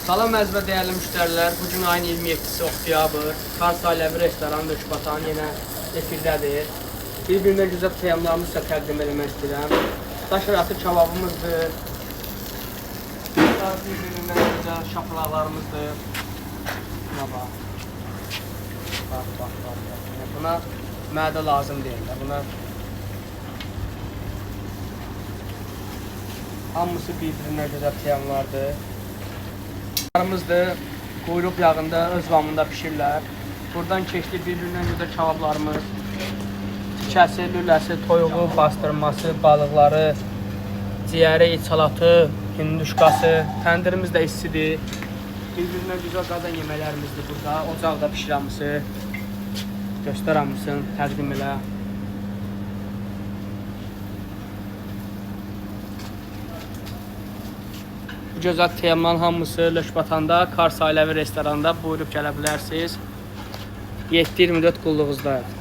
Salam əziz və dəyərli müştərilər. Bu gün ayın 27-si oktyabr. Kars Ailəvi Restoran Lökbatan yenə efirdədir. Bir-birinə gözəl teyamlarımızı sizə təqdim eləmək istəyirəm. Daş arası kababımızdır. Bir-birindən gözəl şapalaqlarımızdır. Buna bax. Bax, bax, bax, bax. Yəni buna mədə lazım deyil də. Buna hamısı bir-birinə gözəl teyamlardır. Kabablarımızdır. Quyruq yağında öz vamında pişirlər. Buradan keçdi bir-birindən gözəl kabablarımız. Tikəsi, lüləsi, toyuğu, bastırması, balıqları, ciyəri, içalatı, hinduşkası. Təndirimiz də istidir. Bir-birinə gözəl qazan yeməklərimizdir burada. Ocaqda pişir hamısı. Göstər hamısını, təqdim elə. Bu gözəl temanın hamısı Lökbatanda, Kars Ailəvi restoranda buyurub gələ bilərsiniz. 7-24 qulluğuzdayıq.